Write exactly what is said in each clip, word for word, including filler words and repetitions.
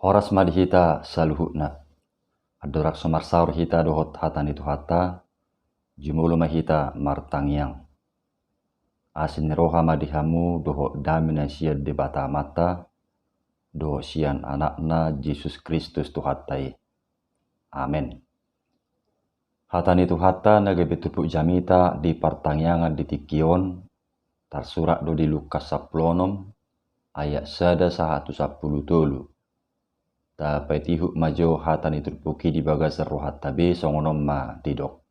Horas ma di hita saluhutna. Andorang so marsaor hita dohot hata ni Tuhanta, jumolo ma hita martangiang. Asi ni roha ma di hamu dohot dame na sian Debata Amanta, dohot sian Anakna Jesus Kristus Tuhanta i. Amen. Hata ni Tuhanta na gabe turpuk jamita di partangiangan di tingki on, tarsurat do di Lukas sampulu onom, ayat sada sahat tu sampulu tolu. Tapaihut ma jo hata ni turpuk i di bagasan rohanta be, songon on ma didok.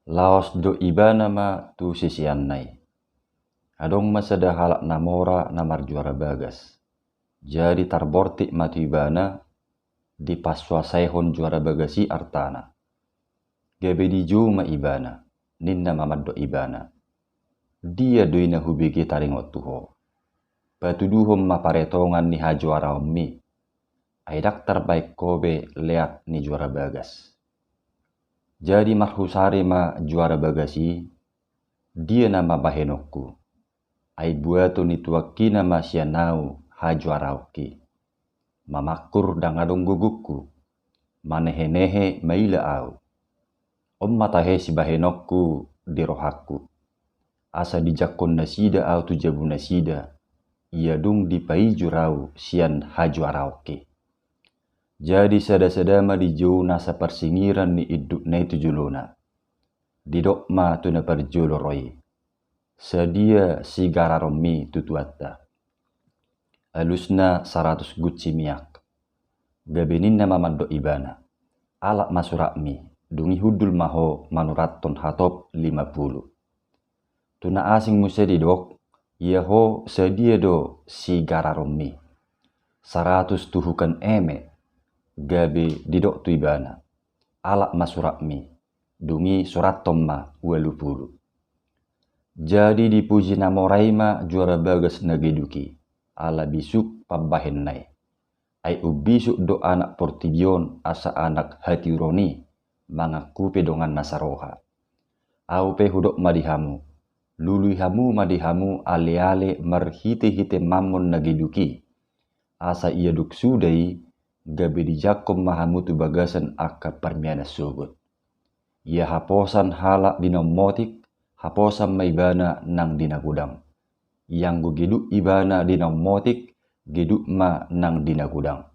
Laos didok ibana ma tu siseanna i: Adong ma sada halak na mora na marjuara bagas. Jadi tarbortik ma tu ibana, dipansuasaihon juara bagas i artana. Gabe dijou ma ibana, ninna ma mandok ibana: Dia do i na hubege taringot tu ho? Patuduhon ma paretongan ni hajuaraonmi, ai ndang tarbahen ho be leat ni juara bagas. Jadi marhusari ma juara bagas i: Dia nama bahenonku? Ai buaton ni tuangki nama sian ahu hajuaraonki. Mamangkur ndang adong gogongku, manehenehe maila ahu. On ma tahe sibahenonku di rohangku, asa dijangkon nasida ahu tu jabu nasida, ia dung dipaijur ahu sian hajuaraonki. Jadi sada-sada ma dijou nasa parsingiran ni indukna i tu jolona. Didok ma tu na parjolo ro i: Sadia sigararonmi tu tuanta? Alusna saratus gunci miak. Gabe ninna ma mandok ibana: Alap ma suratmi, dung i hundul ma ho manurathon hatop lima pulu. Tu na asing muse didok: Ia ho sadia do sigararonmi? Saratus tuhukan eme. Gabe didok tu ibana: Alap ma suratmi, dung i surathon ma ualu pulu. Jadi dipuji na mora i ma juara bagas na geduk i, ala bisuk pambahenna i. Ai umbisuk do anak portibi on asa anak hatiuron i, mangaku pe dongan na saroha. Ahu pe hudok ma di hamu, lului hamu ma di hamu ale-ale marhite-hite mammon na geduk i, asa ia dung suda i, gabe dijangkon ma hamu tu bagasan angka parmianan sogot. Ia haposan halak di na ummotik, haposan ma ibana nang di na godang. Ianggo geduk ibana di na ummotik, geduk ma nang di na godang.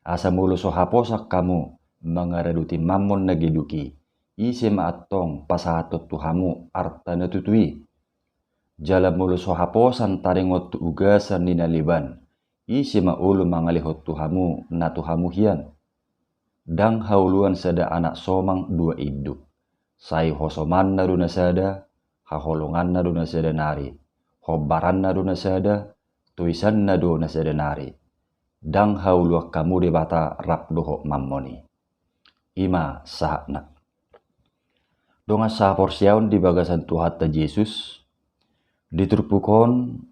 Asa molo so haposan hamu mangaradoti mammon na geduk i, ise ma antong pasahathon tu hamu arta na tutu i? Jala molo so haposan taringot tu ugasan ni na leban, ise ma olo mangalehon tu hamu na tu hamu hian? Ndang haoloan sada anak somang dua induk. Sai hosomanna do na sada, haholonganna do na sada nari, hombaranna do na sada, toisanna do na sada nari. Ndang haoloan hamu Debata rap dohot mammon i. I ma sahatna. Dongan sahaporseaon di bagasan Tuhanta Jesus, di turpuk on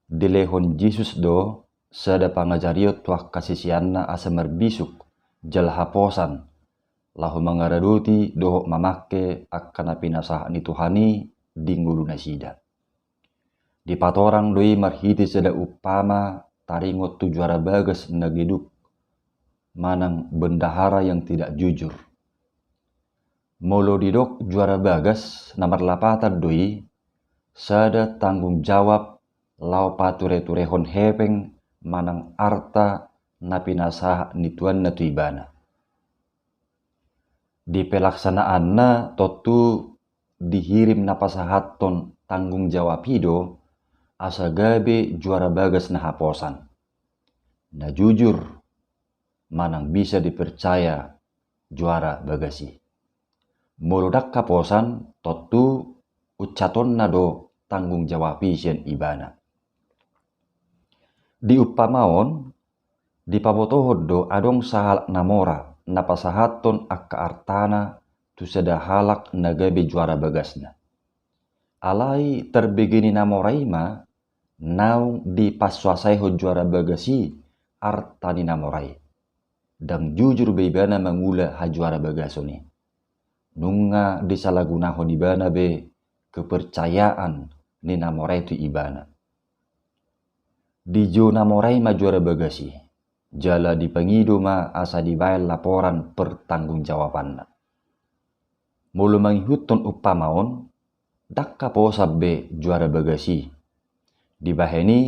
dilehon Jesus do sada pangajarion tu angka siseanna asa marbisuk jala haposan, laho mangaradoti dohot mamangke angka na pinasahat ni Tuhan i di ngolu nasida. Dipatorang do i marhite sada umpama taringot tu juara bagas na geduk, manang bendahara yang tidak jujur. Molo didok juara bagas na marlapatan do i, sada tanggung jawab laho pature-turehon hepeng manang arta na pinasahat ni tuanna tu ibana. Di pelaksanaanna tontu dihirim na pasahathon tanggung jawab i do, asa gabe juara bagas na haposan, na jujur, manang bisa dipercaya juara bagas i. Molo ndang haposan, tontu uncatonna do tanggung jawab i sian ibana. Di umpama on, dipabotohon do adong sahalak na mora na pasahathon angka artana tu sada halak na gabe juara bagasna. Alai tarbege ni na mora i ma naung dipansuasaihon juara bagas i arta ni na mora i. Ndang jujur be ibana mangula hajuara bagason i. Nunga disalagunahon ibana be kepercayaan ni na mora i tu ibana. Dijou na mora i ma juara bagas i. jala dipangido ma asa dibaen laporan pertanggungjawabanna. Molo mangihuthon umpama on, ndang haposan be juara bagas i. Dibahen i,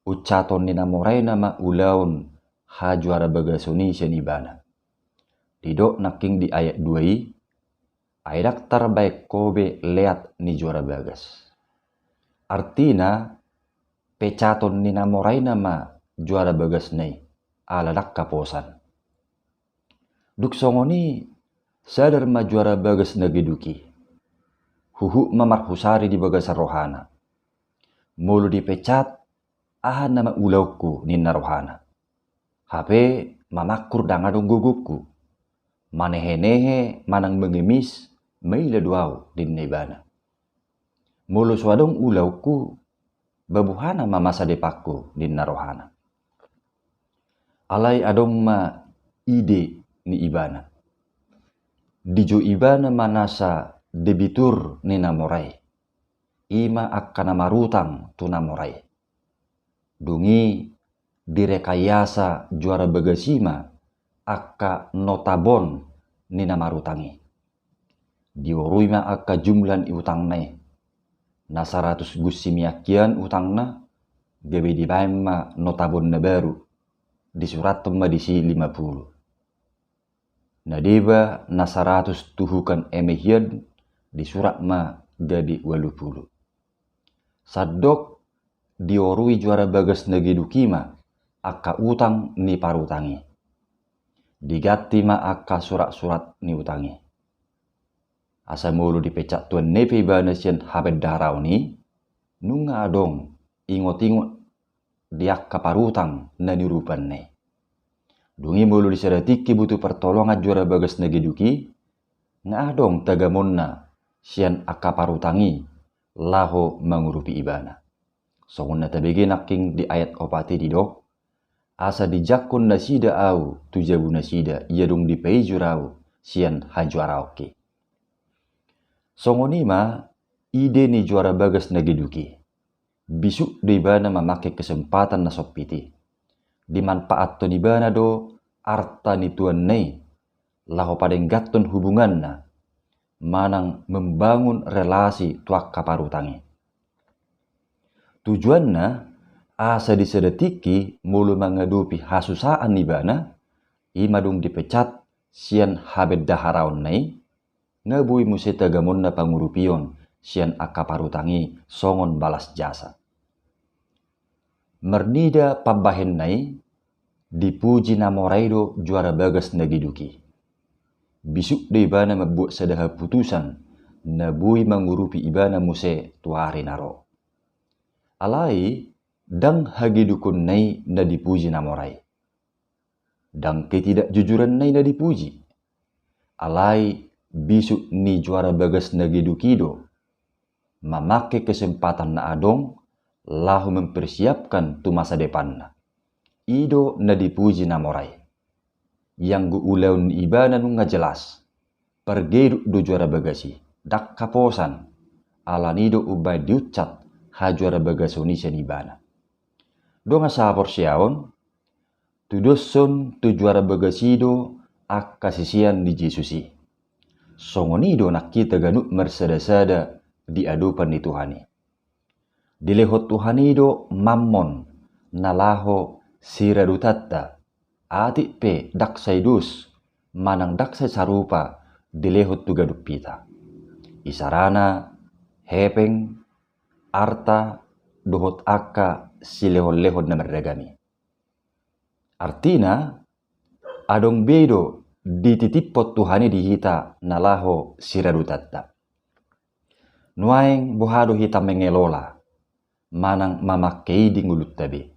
uncaton ni na morena ma ulaon hajuara bagason i sian ibana. Didok nangkin di ayat dua i, ai ndang tarbaen ho be leat ni juara bagas. Artina, pecaton ni na morena ma juara bagasna i, ala ndang haposan. Dung songon i, sadar ma juara bagas na geduk i. Huhut ma marhusari di bagasan rohana. Molo dipecat, aha nama ulaonku, ninna rohana. Hape mamangkur ndang adong gogongku. Manehenehe manang mengemis, maila do au, ninna ibana. Molo so adong ulaonku, ba boha nama masa depanku, ninna rohana. Alai adong ma ide ni ibana. Dijou ibana ma nasa debitur ni na mora i. I ma angka na marutang tu na mora i. Dung i direkayasa juara bagas i ma angka notabon ni na marutang i. Diorui ma angka jumlah ni utangna i. Na saratus gunsi miak hian utangna, gabe dibaen ma notabon na baru, disurathon ma disi lima pulu. Na deba na saratus tuhukan eme hian, disurat ma gabe ualu pulu. Sandok diorui juara bagas na geduk i ma angka utang ni parutang i. Diganti ma angka surat-surat ni utang i. Asa molo dipecat tuanna i pe ibana sian hapendaharahon i, nunga adong ingot-ingot di angka parutang na niurupanna i. Dung i molo di sada tingki butuh pertolongan juara bagas na geduk i, nga adong tagamonna sian angka parutang i laho mangurupi ibana. Songon na tabege nangkin di ayat opat i didok, asa dijangkon nasida au tu jabu nasida, ia dung dipaijur au sian hajuaraonki. Songon i ma ide ni juara bagas na geduk i. Bisuk do ibana mamangke kesempatan na sompit i. Dimanpaathon ibana do arta ni tuanna i laho padengganhon hubunganna manang membangun relasi tu angka parutang i. Tujuanna, asa di sada tingki molo mangadopi hasusaan ibana, i ma dung dipecat sian hapendaharahonna i, nga boi muse tagamonna pangurupion sian angka parutang i songon balas jasa. Marnida pambahenna i, dipuji na mora i do juara bagas na geduk i. Bisuk do ibana mambuat sada haputusan na boi mangurupi ibana muse tu ari na ro. Alai ndang hagedukonna i na dipuji na mora i. Ndang ketidakjujuranna i na dipuji. Alai bisuk ni juara bagas na geduk i do mamangke kesempatan na adong laho mempersiapkan tu masa depanna. I do na dipuji na mora i. Ianggo ulaon ni ibana nunga jelas, pargeduk do juara bagas i, ndang haposan, alani do umbaen diuncat hajuara bagason i sian ibana. Dongan sahaporseaon, tudoshon tu juara bagas i do angka sisean ni Jesus i. Songon i do nang hita ganup marsadasada di adopan ni Tuhan i. Dilehon Tuhan i do Mammon na laho siradutanta, atik pe ndang sai dos manang ndang sai sarupa dilehon tu ganup hita. Isarana hepeng, arta, dohot angka silehonlehon na marragam i. Artina, adong be do dititiphon Tuhan i di hita na laho siradutanta. Nuaeng boha do hita mengelola manang mamangke i di ngolunta be?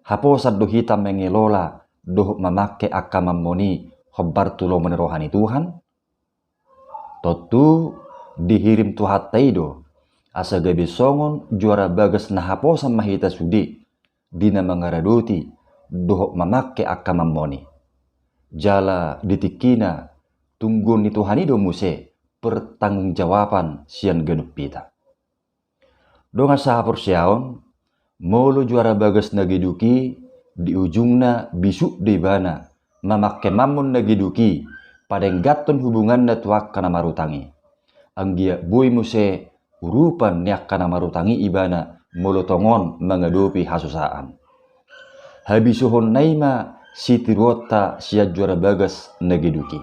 Haposan do hita mengelola dohot mamangke angka mammon i hombar tu lomo ni roha ni Tuhan? Tontu dihirim Tuhanta i do asa gabe songon juara bagas na haposan ma hita sude di na mangaradoti dohot mamangke angka mammon i. Jala di tingkina tungguon ni Tuhan i do muse pertanggungjawaban sian ganup hita. Dongan sahaporseaon, molo juara bagas na geduk i di ujungna bisuk do ibana mamangke mammon na geduk i, padengganhon hubunganna tu angka na marutang i. Anggiat boi muse urupan ni angka na marutang i ibana molo tongon mangadopi hasusaan. Habisuhonna i ma sitiruonta sian juara bagas na geduk i.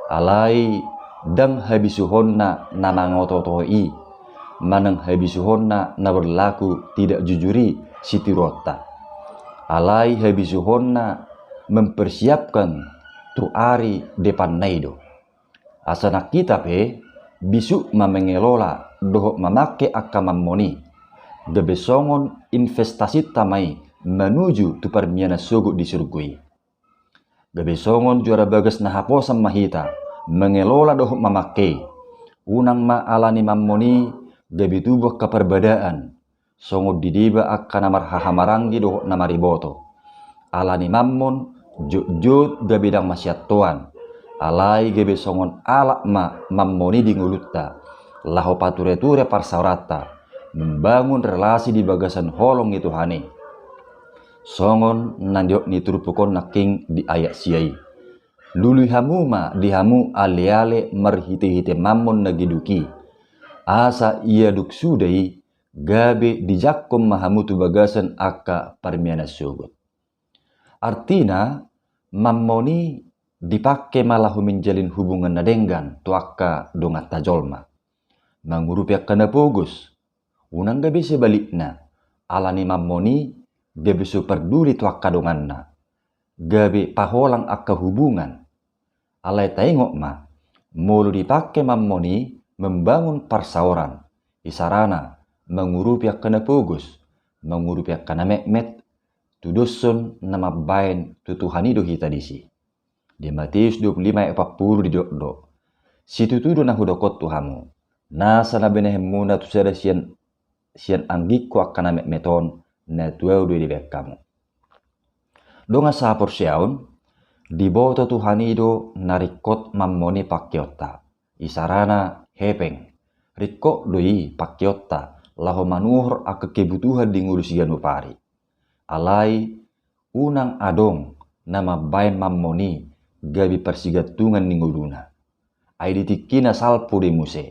Alai ndang habisuhonna na mangotootoi i, manang habisuhonna na berlaku tidak jujur i sitiruonta. Alai habisuhonna mempersiapkan tu ari depanna i do. Asa nang hita pe bisuk ma mengelola dohot mamangke angka mammon i, gabe songon investasinta ma i manuju tu parmianan sogot di surgo i. Gabe songon juara bagas na haposan ma hita mengelola dohot mamangke i. Unang ma ala ni mammon i gabe tubu angka parbadaan, songon di deba angka na marhahamaranggi dohot na mariboto. Ala ni mammon jotjot gabe ndang masiantoan, alai gabe songon alat ma mammon i di ngolunta, laho patureture parsaoranta, membangun relasi di bagasan holong ni Tuhan i. Songon na nidok ni turpuk on nangkin di ayat sia i. Lului hamu ma di hamu aleale marhitehite mammon na geduk i, asa ia dung suda i gabe dijangkon ma hamu tu bagasan angka parmianan sogot. Artina, mammon i dipangke ma laho menjalin hubungan na denggan tu angka donganta jolma, mangurupi angka na pogos. Unang gabe sebalikna, ala ni mammon i gabe so parduli tu angka donganna, gabe paholang angka hubungan. Alai taingot ma, molo dipangke mammon i membangun parsaoran, isarana mangurupi angka na pogos, mangurupi angka na metmet, tudoshon na mambaen tu Tuhan i do hita disi. Di Mateus dua puluh lima ayat empat puluh didok do: Situtu do na hudok on tu hamu, nasa na binahenmuna tu sada sian, sian anggingku angka na metmet on, na tu ahu do i dibaen hamu. Dongan sahaporseaon, diboto Tuhan i do na ringkot mammon i pangkeonta, isarana hepeng. Ringkot do i pangkeonta laho manuhor angka kebutuhan di ngolu siganup ari. Alai unang adong na mambaen mammon i gabe parsigantungan ni ngoluna. Ai di tingkina salpu do i muse.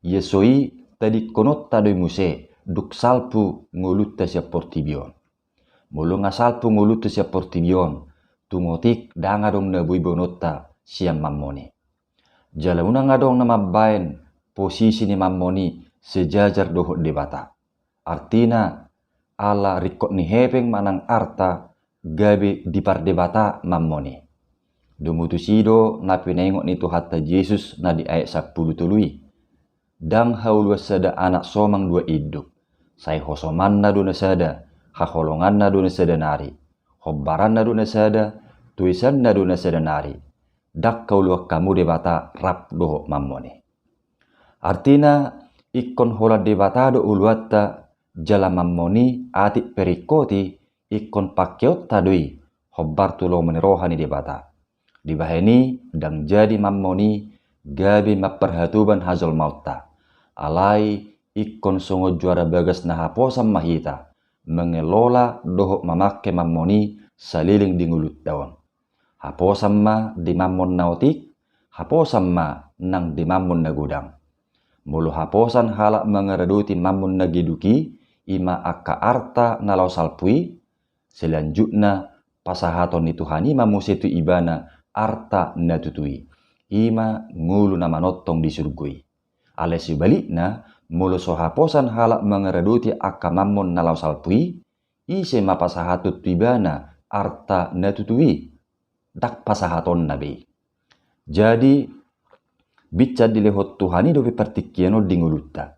Ia so i tadingkononta do i muse dung salpu ngolunta sian portibi on. Molo nga salpu ngolunta sian portibi on, tung otik ndang adong na boi boanonta sian mammon i. Jala unang adong na mambaen posisi ni mammon i sejajar dohot Debata. Artina, ala ringkot ni hepeng manang arta gabe dipardebata mammon i. Domu tusi do na pinaingot ni Tuhanta Jesus na di ayat sampulu tolu i: Ndang hauluan sada anak somang dua induk. Sai hosomanna do na sada, haholonganna do na sada nari, hombaranna do na sada, toisanna do na sada nari. Ndang hauluan hamu Debata rap dohot mammon i. Artina, ingkon holan Debata do uluanta, jala mammon i atik pe ringkot i ingkon pangkeonta do i, hombar tu lomo ni roha ni Debata. Dibahen i ndang jadi mammon i gabe mamparhatoban hajolmaonta. Alai ingkon songon juara bagas na haposan ma hita mengelola dohot mamangke mammon i saleleng di ngolunta on. Haposan ma di mammon na otik, haposan ma nang di mammon na godang. Molo haposan halak mangaradoti mammon na geduk i, i ma angka arta na laho salpu i, selanjutna pasahaton ni Tuhan i ma muse tu ibana arta na tutu i, i ma ngolu na manongtong di surgo i. Alai sebalikna, molo so haposan halak mangaradoti angka mammon na laho salpu i, ise ma pasahaton tu ibana arta na tutu i? Ndang pasahatonna be i. Jadi, binsan dilehon Tuhan i dope partingkian on di ngolunta.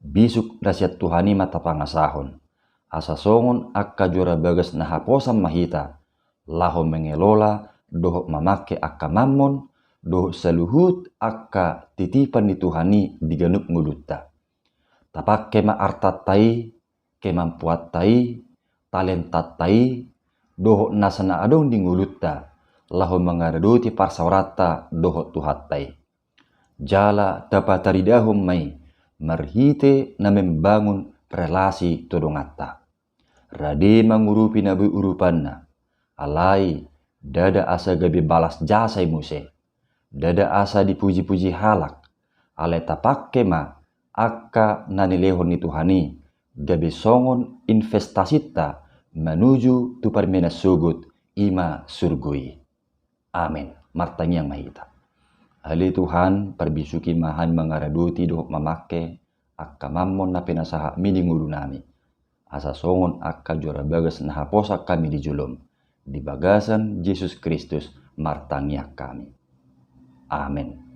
Bisuk na sian Tuhan i ma tapangasahon, asa songon angka juara bagas na haposan ma hita laho mengelola dohot mamangke angka mammon dohot saluhut angka titipan ni Tuhan i di ganup ngolunta. Tapangke ma artanta i, kemampuanta i, talentanta i, dohot nasa na adong di ngolunta, laho mangaradoti parsaoranta dohot Tuhanta i. Jala tapataridahon ma i marhite na membangun relasi tu donganta. rade mangurupi na boi urupanna. Alai ndada asa gabe balas jasa i muse, ndada asa dipuji-puji halak, alai tapangke ma angka na nilehon ni Tuhan i gabe songon investasinta manuju tu parmenan sogot, i ma surgo i. Amen. Martangiang ma hita. Ale Tuhan, parbisuhi ma hami mangaradoti dohot mamangke angka mammon na pinasahatmi di ngolunami, asa songon angka juara bagas na haposan hami di jolom. Di bagasan Jesus Kristus martangiang hami. Amen.